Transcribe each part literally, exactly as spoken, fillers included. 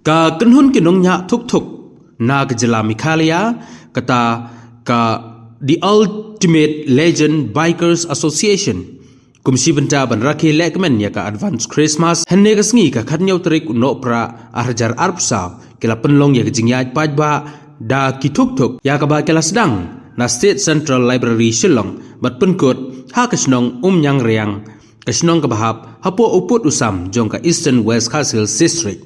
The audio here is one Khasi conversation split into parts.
Ka kynhun ki nongñiah thuk thuk na ka jylla Meghalaya, kata ka The Ultimate Legend Bikers Association, kum shi bynta ban rakhe lehkmen ïa ka Advance Christmas, hynne ka sngi ka khatñiew tarik u Nohprah arhajar arphew saw, ki la pynlong ïa ka jingïaid paidbah da ki thuk thuk, ïa kaba ki la sdang na State Central Library Shillong bad pynkut ha ka shnong Umñiangriang, ka shnong kaba hap hapoh u pud u sam jong ka Eastern West Khasi Hills District,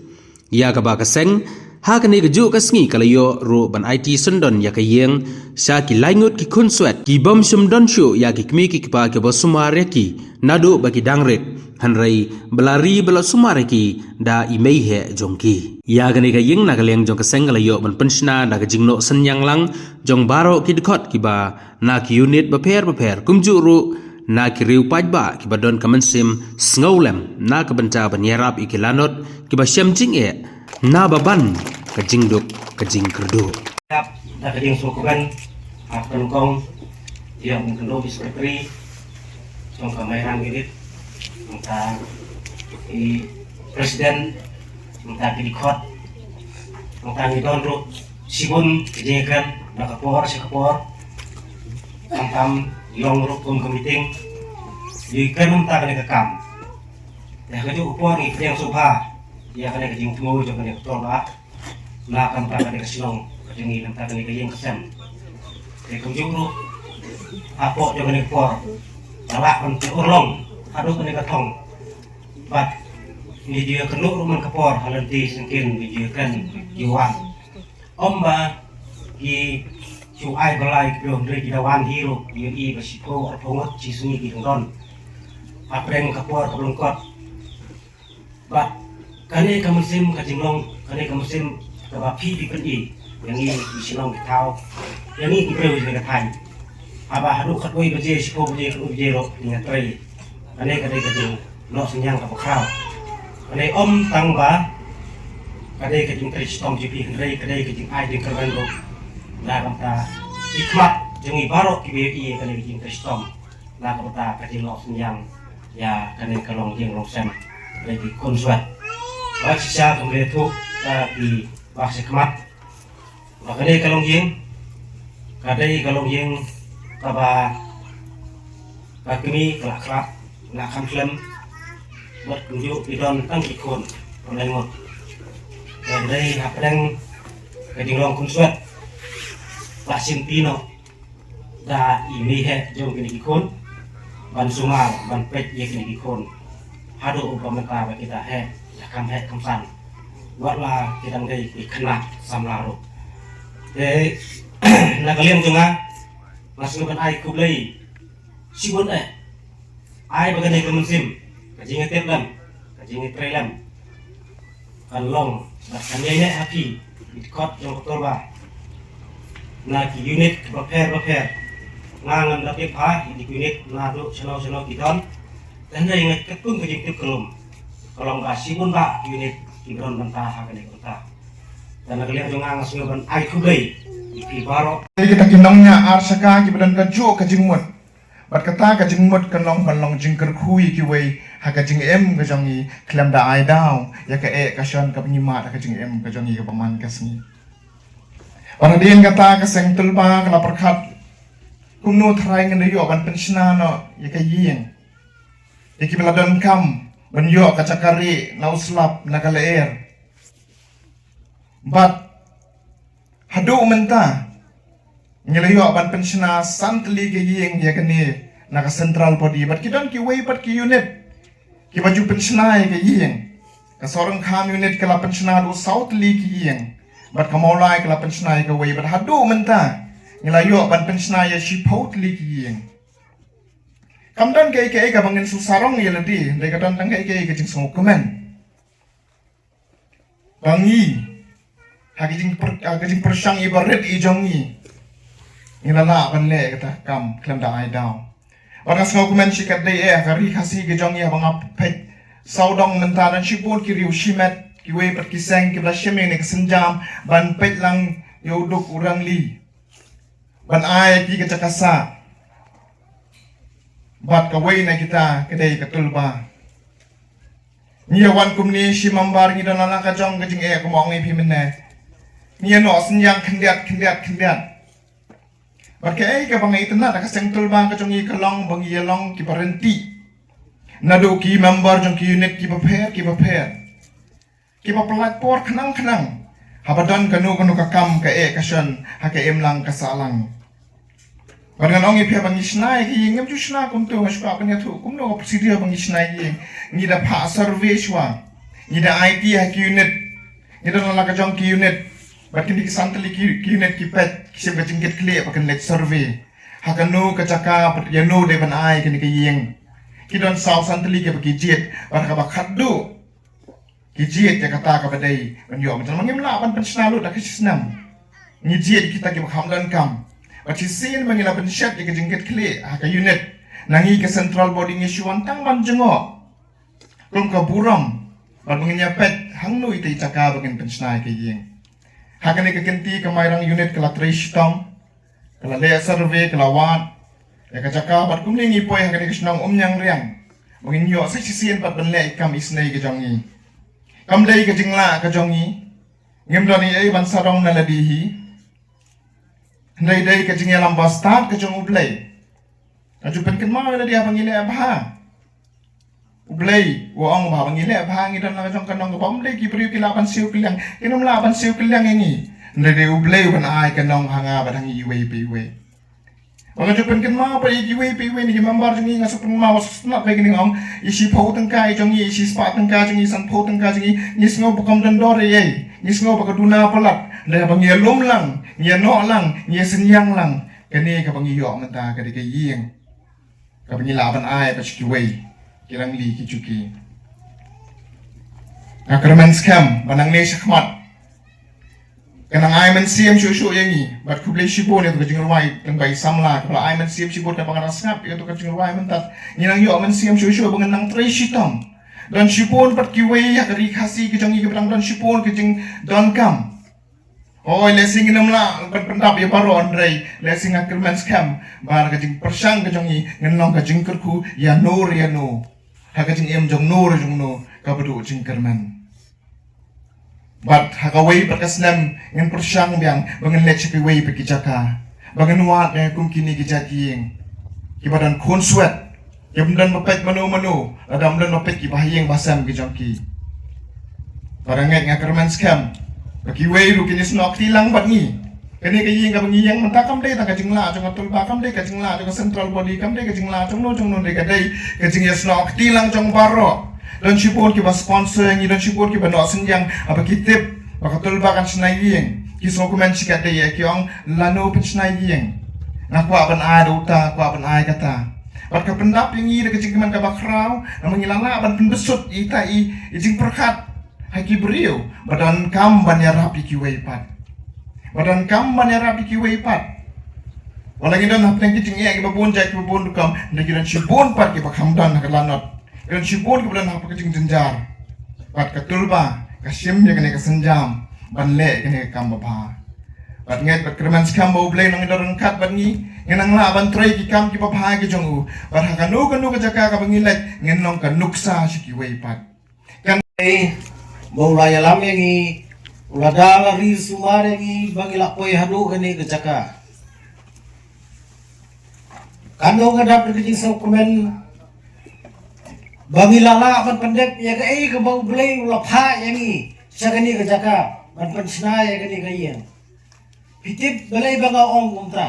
ïa kaba ka seng ha kane kajuh ka sngi ka la ïoh ruh ban aiti syndon ïa ka ïing sha ki laingut ki khunswet ki bym shym don shuh ïa ki kmie ki kpa kiba sumar ïa ki naduh ba ki dang rit, hynrei ba la ri ba la sumar ïa ki da i mei heh jong ki. Ïa kane ka ïing na ka liang jong ka seng ka la ïoh ban pynshna da ka jingnoh synñiang lang jong baroh ki dkhot kiba na ki unit bapher bapher, kumjuh ruh na ki riew paidbah kiba don ka mynsiem sngewlem na ka bynta ban ïarap ïa ki lanot kiba shem jingeh na ba ban ka jingduk ka jingkyrduh. Dap da ka jingsngewkmen ha ka nyngkong ïa u Myntdu Secretary jong ka Mairang Unit, mynta i President, mynta ki dkhot, mynta ngi don ruh shibun ka jingkren na ka por sha ka por. Khamtam i long ruh kum ka meeting, ïa kren mynta kane ka kam. Te ha kajuh ka por ngi pdiang sngewbha ïa kane ka jingthmu jong kane ka Torba na ka bynta kane ka shnong ka jong ngi, na ka bynta kane ka ïing ka sem. Te kumjuh ruh hapoh jong kane ka por ka lah ban pynurlong haduh kane ka thong. Bad ngi ju ïakynduh ruh man ka por ha lynti syngkien ngi ju ïakren ju wan. Ym ba ki shu ai ba lai ki briew, hynrei ki da wan hi ruh, ngi ïohi ba shiphew arphew ngut shi sngi ki dang don hapdeng ka por kaba lyngkot. Bad kane ka mynsiem ka jinglong, kane ka mynsiem kaba phi phi pyni ïa ngi ki shnong ki thaw, ïa ngi ki briew jong ka thaiñ. Haba haduh khatwei baje, shiphew baje, khatwei baje ruh ngi ïatrei. Kane ka dei ka jingnoh synñiang kaba khraw. Kane ym tang ba ka dei ka jingtrei shitom jong phi, hynrei ka dei ka jingai jingkyrmen ruh na ka bynta ki khmat jong ngi baroh kiba ïohi ïa kane ka jingtrei shitom na ka bynta ka jingnoh synñiang ïa kane ka longïing longsem, kane ki khunswet. Wat shisha kumba ïathuh da ki ba sha khmat ba kane ka longïing ka dei ka longïing kaba ka kmie ka la khlad, la kham khlem, bad kumjuh ki don tang ki khun ba lai ngut. Ka dei hapdeng ka jinglong khunswet la shim pynïoh noh da i mei heh jong kine ki khun ban sumar ban peit ïa kine ki khun haduh ba mynta ba kita heh, la kham heh kham san, wat la ki dang dei ki khynnah samla ruh. Te na ka liang jong nga, nga sngewbha ban ai khublei shibun eh. Ai ba kane ka mynsiem, ka jingïatiplem, ka jingïatreilem kan long bad kan ïaineh ha phi ki dkhot jong ka Torba na ki unit bapher bapher. Nga ngam da tip ha ki unit naduh shano shano ki don, tang hynrei nga katkum ka jingtip ka lum ka long ba shibun bah ki unit kiba don bynta ha kane ka bynta. Te na ka liang jong nga, nga sngewbha ban ai khublei ïa phi baroh. Kita ki nongñiah ar shaka kiba don kajuh ka jingmut. Bad kata ka jingmut kan long ban long jingkyrkhu ïa kiwei ha ka jingim ka jong ngi khlem da ai daw ïa kaei ka shon kaba ngi mad ha ka jingim ka jong ngi kaba man ka sngi. Bad hadien kata ka seng Tulba ka la pyrkhat kumno tharai ngin da ïoh ban pynshna noh ïa ka ïing ïa kiba la donkam ban ïoh ka jaka rieh na u slap na ka lyer. Bad haduh mynta ngi la ïoh ban pynshna san tylli ka ïing ïa kane na ka central body, bad ki don kiwei pat ki unit kiba ju pynshna ïa ka ïing. Ka Sohryngkham unit ka la pynshna haduh saw tylli ki ïing, bad ka Mawlai ka la pynshna ïa kawei, bad haduh mynta ngi la ïoh ban pynshna ïa shiphew tylli ki ïing. Kam don kaei kaei kaba ngin shu sarong ïa lade, hynrei ka don tang kaei kaei ka jingsngewkmen ba ngi ha ka jingpyr-, ha ka jingpyrshang iba rit i jong ngi, ngi la lah ban leh kata ka kam khlem da ai daw. Bad nga sngewkmen shikatdei eh ha ka ri Khasi ka jong ngi, haba nga peit sawdong mynta don shibun ki riew shimet, kiwei pat ki seng kiba la shim ïa kane ka sienjam ban peit lang ïa u duk u rangli ban ai ïa ki ka jaka sah. Bad kawei na kita ka dei ka Tulba. Ngi ïa wan kumne shi member ngi don la ka jong ka jingeh kumba ong ïa phi mynne. Ngi ïa noh synñiang khyndiat khyndiat khyndiat. Bad kaei kaba nga itynnad ha ka seng Tolba ka jong ngi ka long ba ngi ïa long kiba ryntih naduh ki member jong ki unit kiba pher kiba pher, kiba pyllait por khnang khnang haba don kano kano ka kam ka eh ka shon ha ka imlang ka sahlang. Bad ngan ong ïa phi ba ngi shna ïa ki ïing, ngim ju shna kumto, nga shu kwah ban ïathuh kumno ka procedure ba ngi shna ïa ki ïing. Ngi da phah survey shuwa, ngi da aiti ha ki unit, ngi don la ka jong ki unit. Bad kine ki san tylli ki, ki unit ki peit, ki shim ka jingkitkhlieh ba kin leit survey ha kano ka jaka bad ïano dei ban ai kane ka ïing. Ki don saw san tylli kiba ki jied, bad kaba khatduh ki jied ïa kata kaba dei ban ïoh mynta. Ma ngim lah ban pynshna lut da ka shisnem. Ngi jied kita kiba kham donkam. Bad shisien ba ngi la pynshet ïa ka jingkitkhlieh ha ka unit, na ngi ka central body ngi shu wan tang ban jngoh kum ka burom bad ba ngin ïa peit hangno ita i jaka ba ngin pynshna ïa ka ïing. Ha kane ka kynti ka Mairang unit ka la trei shitom, ka la leh survey, ka la wad ïa ka jaka bad kumne ngi poi ha kane ka shnong Umñiangriang ba ngin ïoh sa shisien pat ban leh ïa ka kam isynei ka jong ngi. Kam dei ka jinglah ka jong ngi. Ngim don ei ei ban sarong na lade hi. Hynrei dei ka jingïalam ba stad ka jong U Blei. Nga ju pynkynmaw ïa lade ha ba ngi leh bha. U Blei u ong ba ha ba ngi leh bha ngi don la ka jong ka nong kaba ym dei ki briew ki lah ban siew kylliang, kin ym lah ban siew kylliang ïa ngi. Hynrei dei U Blei u ban ai ka nong ha nga bad ha ngi iwei pa iwei. Ba nga ju pynkynmaw pat ïa kiwei pa iwei na ki member jong ngi, nga shu pynkynmaw, shu sngap ïa kine, nga ong, ïa shiphew tyngka jong ngi, ïa shispah tyngka jong ngi, sanphew tyngka jong ngi, ngi sngew ba kam don dor ei ei, ngi sngew ba ka duna palat. Hynrei haba ngi ïalum lang, ngi ïanoh lang, ngi ïasynñiang lang, kane kaba ngi ïoh mynta ka dei ka ïing kaba ngi lah ban ai pat sha kiwei ki rangli ki juki. Nga kyrmen skhem ba nangne shakhmat kan nang ai mynsiem shuh shuh ïa ngi. Bad khublei shibun ïa ka jingrwai tang ba i samla kaba la ai mynsiem shibun kaba nga la sngap ïa ka jingrwai mynta. Ngi nang ïoh mynsiem shuh shuh ba ngan nang trei shitom. Don shibun pat kiwei ha ka ri Khasi ki jong ngi kiba dang don shibun ka jingdonkam. Oi, lehse ngin ym lah ban pyndap ïa baroh hynrei lehse nga kyrmen skhem ba ka jingpyrshang ka jong ngi ngan long ka jingkyrkhu ïa no re ïa no ha ka jingim jong no re jong no kaba duh jingkyrmen. Bad ha kawei pat ka snem ngin pyrshang biang ba ngin leit sha kiwei pat ki jaka ba ngin wad ïa kum kine ki jait ïing kiba don khunswet, kiba ym don ba peit mano mano, lada ym don ba peit kiba ha ïing ba sem ki jong ki. Bad nga ngeit, nga kyrmen skhem ba kiwei ruh kin ïasnoh kti lang bad ngi. Kane ka ïing kaba ngi ïeng mynta kam dei tang ka jinglah jong ka Tulba, kam dei ka jinglah jong ka central body, kam dei ka jinglah jong no jong no, dei ka dei ka jingïasnoh kti lang jong baroh. Don shibun kiba sponsor ïa ngi, don shibun kiba noh synñiang haba ki tip ba ka Tulba kan shna ïing. Ki sngewkmen shikatdei, ki ong lano phin shna ïing. Nga kwah ban ai da uta, nga kwah ban ai kata. Bad ka pyndap ïa ngi da ka jingkmen kaba khraw namar ngi la lah ban pynbsut ïa ita i, i jingpyrkhat ha ki briew ba donkam ban ïarap ïa kiwei pat, ba donkam ban ïarap ïa kiwei pat. Wat la ngi don hapdeng ki jingeh kiba bun jait kiba bun rukom, hynrei ki don shibun pat kiba kham don ha ka lanot. Ki don shibun kiba don ha ka jingjynjar. Bad ka Tulba ka shim ïa kane ka sienjam ban leh ïa kane ka kam babha. Bad ngeit bad kyrmen skhem ba U Blei un nang don ryngkat bad ngi, ngin nang lah ban trei ki kam kiba bha ki jong u. Bad ha kano kano ka jaka kaba ngi leit ngin long ka nuksa sha kiwei pat. Kan, eh, ba u la ïalam ïa ngi, u la da la ri sumar ïa ngi ba ngi la poi haduh kane ka jaka. Kan dang nga dap da ka jingsngewkmen ba ngi la lah ban pyndep ïa kaei kaba U Blei u la phah ïa ngi sha kane ka jaka ban pynshna ïa kane ka ïing. Phi tip balei ba nga ong kumta?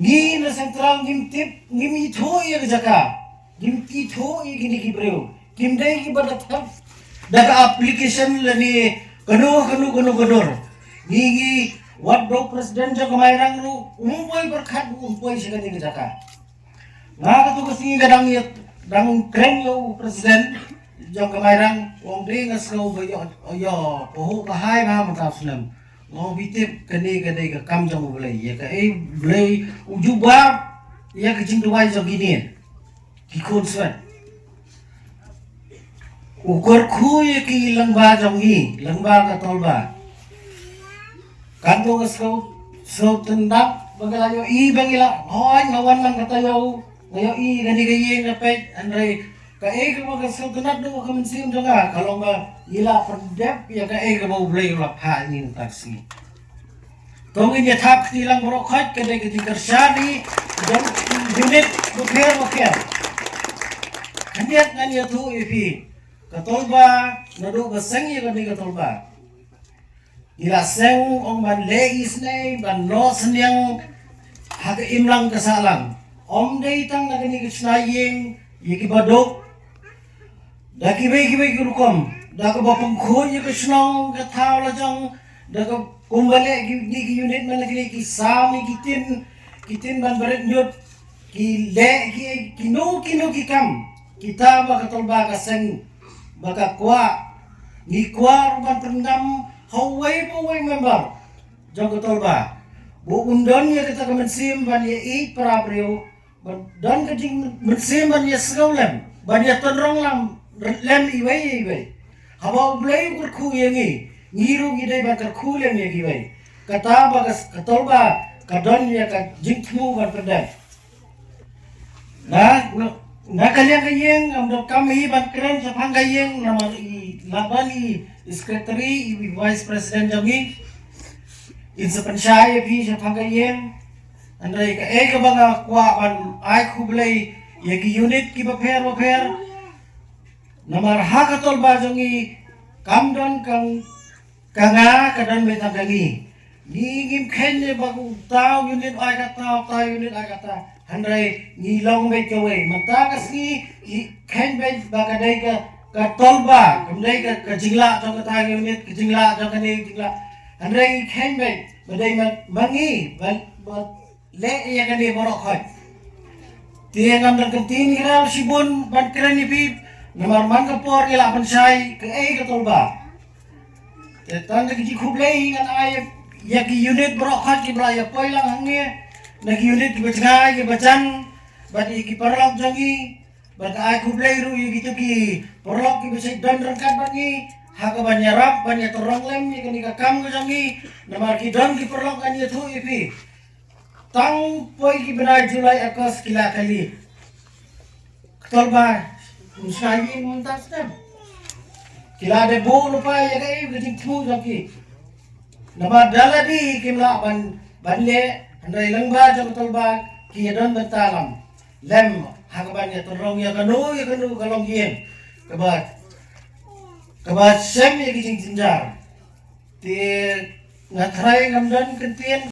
Ngi na Central ngim tip, ngim ithuh ïa ka jaka, ngim ithuh ïa kine ki briew, kim dei kiba da thep da ka application lane kano kano kano ka dur. Ngi ngi wat da u president jong ka Mairang ruh um poi pyrkhat, um poi sha kane ka jaka. Nga katu ka sngi ka dang ïa, dang kren ïa u president jong ka Mairang, u ong dei nga sngew ba ïoh, ïoh pahuh ba hai nga mynta u snem. Nga ong phi tip kane ka dei ka kam jong U Blei, ïa kaei U Blei u jubab ïa ka jingduwai jong kine ki khunswet. U kyrkhu ïa ki lyngba jong ngi, lyngba ka Tulba. Kan dang nga sngew, sngew tyndap ba nga la ïohi ba ngi la, hooid nga wan lang kata ïa u, nga ïohi kane ka ïing nga peit, hynrei Kaei kaba ka sngewtynnat na ka mynsiem jong nga ka long ba ngi la pyndep ïa kaei kaba U Blei u la phah ïa ngi mynta ka sngi. To ngin ïa thap kti lang baroh khoit, ka dei ka jingkyrshan jong ki unit bapher bapher. Khyndiat ngan ïathuh ïa phi, ka tolba, naduh ba seng ïa kane ka tolba, ngi la seng ong ban leh isynei, ban noh synñiang ha ka imlang ka sahlang. Ym dei tang na kane ka shna ïing ïa kiba duk, da kiwei kiwei ki rukom, da kaba pynkhuid ïa ka shnong ka thaw la jong, da ka kumba leh ki, ki, ki unit man la kine ki sam ïa ki tin, ki tin ban bret ñiut, ki leh ki, kino kino ki kam. Kita ba ka tolba ka seng ba ka kwah, ngi kwah ruh ban pyndam ha uwei pa uwei member jong ka tolba, ba un don ïa kata ka mynsiem ban ïa ïeit para briew, ban don ka jingmynsiem ban ïa sngewlem, ban ïa tynrong lem, lem iwei ïa iwei. Haba U Blei u kyrkhu ïa ngi, ngi ruh ngi dei ban kyrkhu lem ïa kiwei. Kata ba ka, ka tolba ka don ïa ka jingthmu ban pyndep. Na, na, na ka liang ka ïing, ngam donkam hi ban kren shaphang ka ïing, namar i, la ban i, i secretary, i vice president jong ngi, in sa pynshai ïa phi shaphang ka ïing. Hynrei kaei kaba nga kwah ban ai khublei ïa ki unit kiba pher bapher. Namar ha ka tolba jong ngi kam don kang, ka nga, ka don beit tang ka ngi. Ngi ngim kheiñ ïa ba uta u unit ai kata, uta u unit ai kata. Hynrei ngi long beit kawei. Mynta ka sngi ngi kheiñ beit ba ka dei ka, ka tolba, kam dei ka, ka jinglah jong kata ka unit, ka jinglah jong kane ka jinglah. Hynrei ngi kheiñ beit ba dei ma, ma ngi, ba, ba leh ïa kane baroh khoit. Te ngam dang kyntien ïa ka shibun ban kren ïa phi, namar man ka por ngi la pynshai kaei ka tolba. Te tang da ka jingkhublei ngan ai ïa ki unit baroh khoit kiba la ïa poi lang hangne, na ki unit kiba jngai kiba jan, bad ïa ki paralok jong ngi, bad ai khublei ruh ïa kito ki paralok kiba shait don ryngkat bad ngi ha kaban ïarap ban ïa tyrrong lem ïa kane ka kam ka jong ngi. Namar ki don ki paralok ngan ïathuh ïa phi, tang poi ki bnai July August ki la kali. Ka tolba ym shna ïing mynta stem. Ki la dei buh lypa ïa kaei ka jingthmu jong ki. Namar da lade kim lah ban, ban leh, hynrei lyngba jong ka tolba ki ïa don bynta lem, lem ha kaban ïa tyrrong ïa kano ïa kano ka longïing kaba, kaba shem ïa ki jingjynjar. Te nga trai ngam don kyntien.